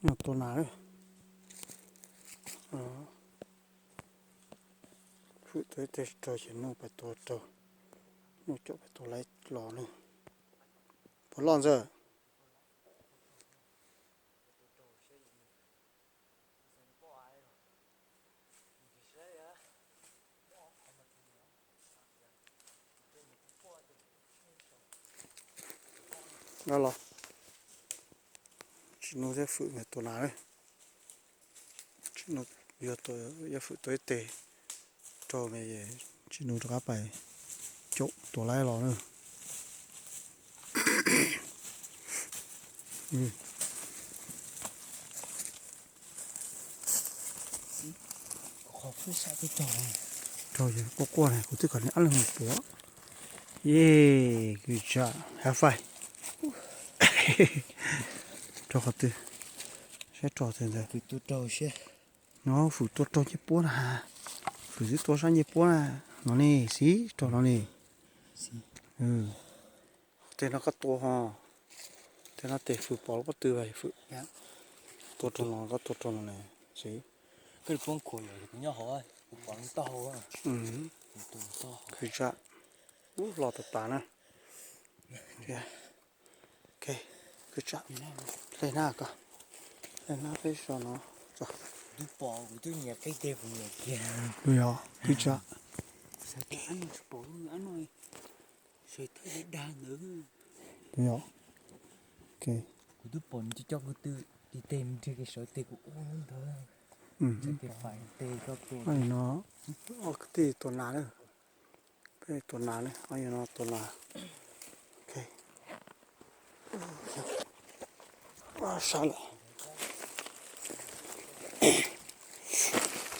Nug tua nas lawm. Fwm tua ib teg raug ces nug pais tua raug, nug caum pais tua laib los na. Puas loj ntxawg? Los, tsis nug thiab, fwm tua nas. Tsis nug, yog fwm tua ib teg raug, tsis nug rov qab pais caum tua laib los na. Raug, quaj quaj na, kuv twb kom neb ob leeg mus puav. Ye, good job, high five. Raug qhov twg? Saib raug twg ntawd. No fwm tua raug ncej puab na. Fwm twb tua sab ncej puab na. No ne, xib raug no ne. Tej no koj tua ho. Tej no tes fwm pom lub pob tw vas fwm. Tua raug no, koj tua raug no ne. Xib. Khwv tsa. Ub, los tas tas na. Good job. Hle hnab ko. Hle hnab peb so no. Yog, good job. Yog. Kuv twb pom nws coj kuv twb tig tes nws nrig kev sawv tes kuv ua ntawd. No, ob kwv tij tua nas na. Peb tua nas na, ob yawg no tua nas. Sab lawm.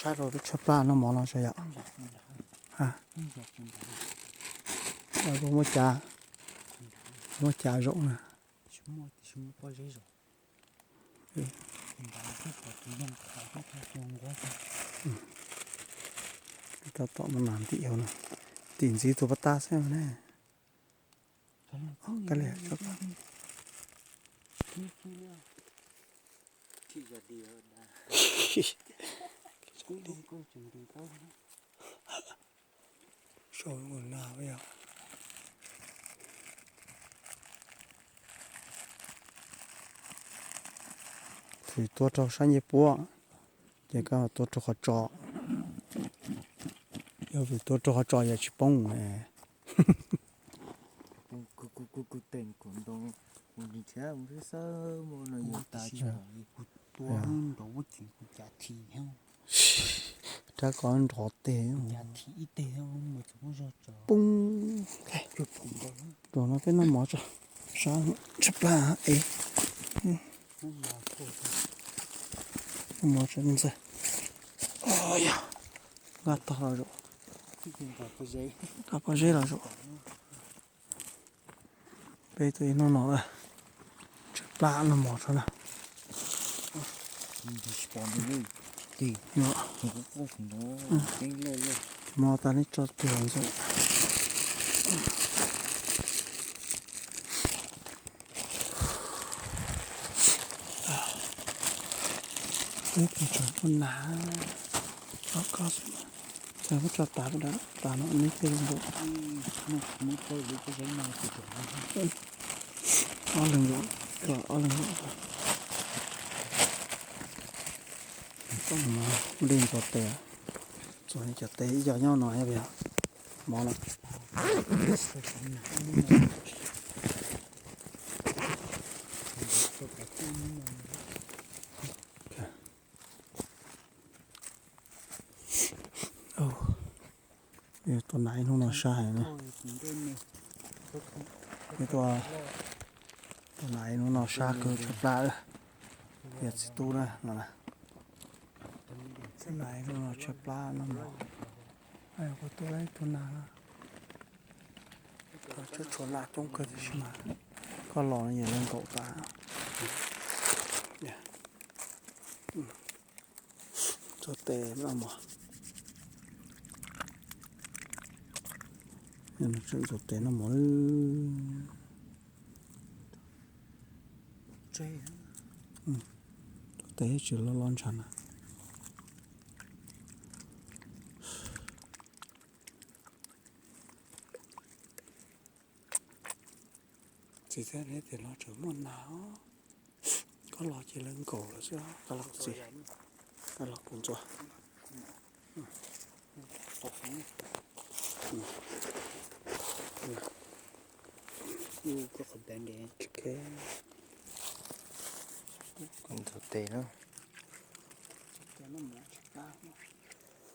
Sab rau peb tshaib plab noj mov no tso yom. Muab cav, muab cav zaum na. Tab tom muaj nas ntim hauv no, ntim ntxiv tus pab tab xwb ne. Kab li, sau nas yog. Fwm tua raug sab ncej puab, ces koj tua raug qhov tsos. Yog fwm tua raug qhov tsos yog tsis poob. Rab ko nrov tes. Poob. Tus no peb noj mov tso, sab tshaib plab es. Noj mov tso ntxawg. Yog, nqa tog los zaum, nqa pob zeb los zaum. Peb tuaj ib hnub no tshaib plab noj mov tso na. Mov tas neb tso twg ntxawg. Peb tus tsov tua nas, ob koj xwb, tas muab tso tas, tas no neb tej zoo nkaus. Ob leeg, ob leeg. Li ntxuav tes, ntxuav cov tes ib co nyob no yog mov no. Tua nas ib hnub no sab heev na. Tua nas ib hnub no sab kawg tshaib plab, yog txiv tub na no. Tua nas ib hnub no tshaib plab no mas, kuv tua ib tug nas, tshuav nas coob kawg tiam sis mas koj los no yog li nkaum tas. Ntxuav tes noj mov. Tseem ntxuav tes noj mov. Tes tsis loj loj ntshav na. Txiv txawm neb tes los tseem muaj nas os. Koj los ces lawv nkaum lawm xwb, koj los txiv, koj los kuv ntxuav. Koj qhov ntev ntev. Koj ntxuav tes na.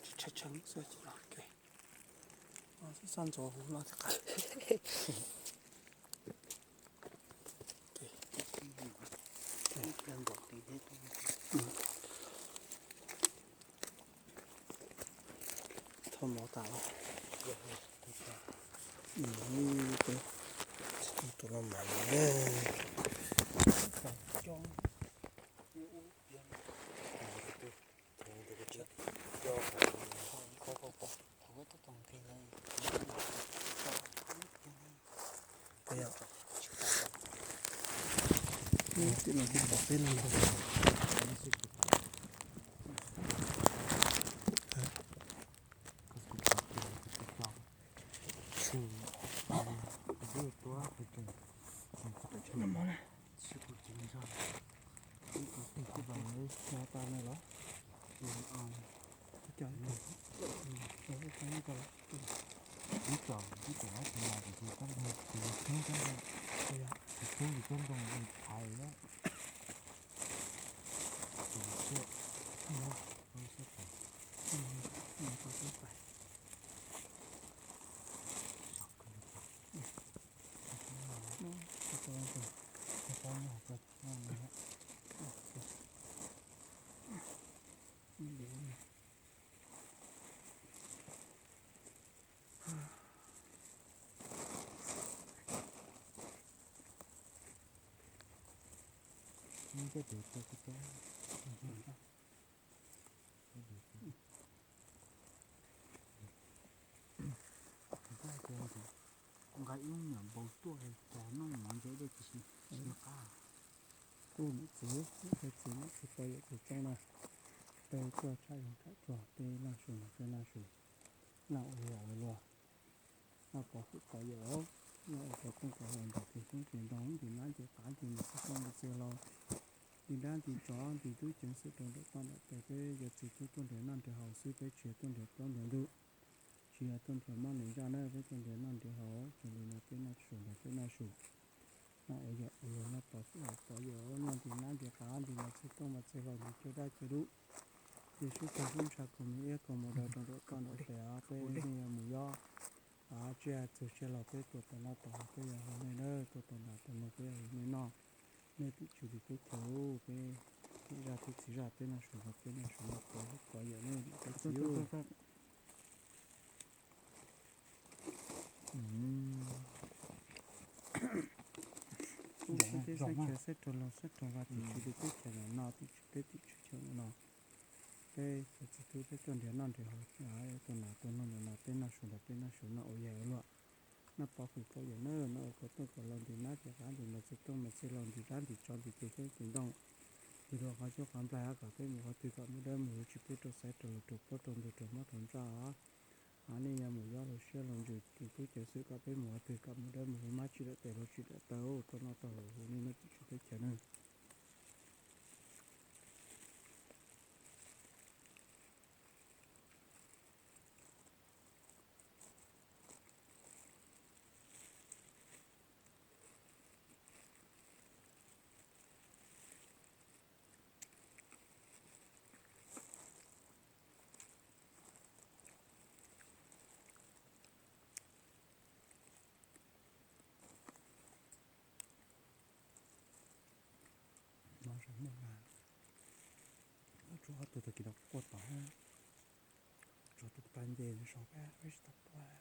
Tsis tshee xwb ces los ke. Xaj ntxuav huv no thiaj qab. Thauj mov tas los. Tus no mas Nqa ib lub me nyuam npau tuaj cas noj mov ntse dej tsis, tsis noj qab. Kuj niam txiv, niam txiv niam txiv pog yawm txiv txoob na, peb tuaj tshaj zoo tshaj tsuag, peb noj su los peb noj su, noj ua yam ua luag, noj pov hwm pov yawm, noj ua pov tooj pov hlau ntim tes xyoob tes ntoo ntim nab ntim qav ntim npam txiv tooj ntim txiv hlau, ntim dab ntim tsov ntim tub ceev xwm rau nraum toj nraum tes, peb yog txiv tub tuaj nrhiav noj nrhiav haus xwb, peb tsis yog tuaj nrhiav plaub nrhiav ntug, tsis yog tuaj nrhiav mob nrhiav ntsaj na, peb tuaj nrhiav noj nrhiav haus, tsis li no peb noj su los peb noj su, noj ua yam ua luag, noj pov hwm pov yawm, noj ntim nab ntim qav ntim npam txiv tooj npam txiv hlau ntim cov dab cov dub, ntim sub tag sub ntsha khoom me iab khoom mus rau rau nraum toj nraum tes, peb nej yog mus yob tsiaj txhu siab los peb tuaj tom no tom haus peb yog hu nej na, tuaj tom nram tom noog peb yog hu nej noj, nej tim tswv tim teb chaws, peb niam zaj thiab txiv zaj peb noj su los peb noj su, noj pov hwm pov yawm nej niam peb txiv. Kuj sab teb sab chaw sab rau laug sab rau vaj, tim tswv tim teb chaws los no, tim tswv teb tim tswv chaw no, peb cov txiv tub peb tuaj nrhiav noj nrhiav haus, tuaj nram tuaj noog ntawm no peb noj su los peb noj su, noj ua yam ua luag, noj pov hwm pov yawm na, noj ua pov tooj pov hlau ntim nab ntim qav ntim npam txiv tooj npam txiv hlau ntim dab ntim tsov ntim tes xyoob tes ntoo, ntim dua qhov cub qhov nplaig kom peb mus qhov twg kom mus dawb mus huv, tsis pub rau xaiv rau los rau plaub rau ntug rau mob rau ntsaj os. Nej yog mus yob laug siab laug ntsws tim tub ceev xwm kom peb mus qhov twg kom mus dawb mus huv, mab tsis dawm tes hluas tsis dawm taw, tuaj noj tau huv nej noj tim tswv teb chaws na. No zoo muaj mas, tsuas ob tug tag kis no quaj tod, tsuas tus pab nce nws so peb tsis tau quaj.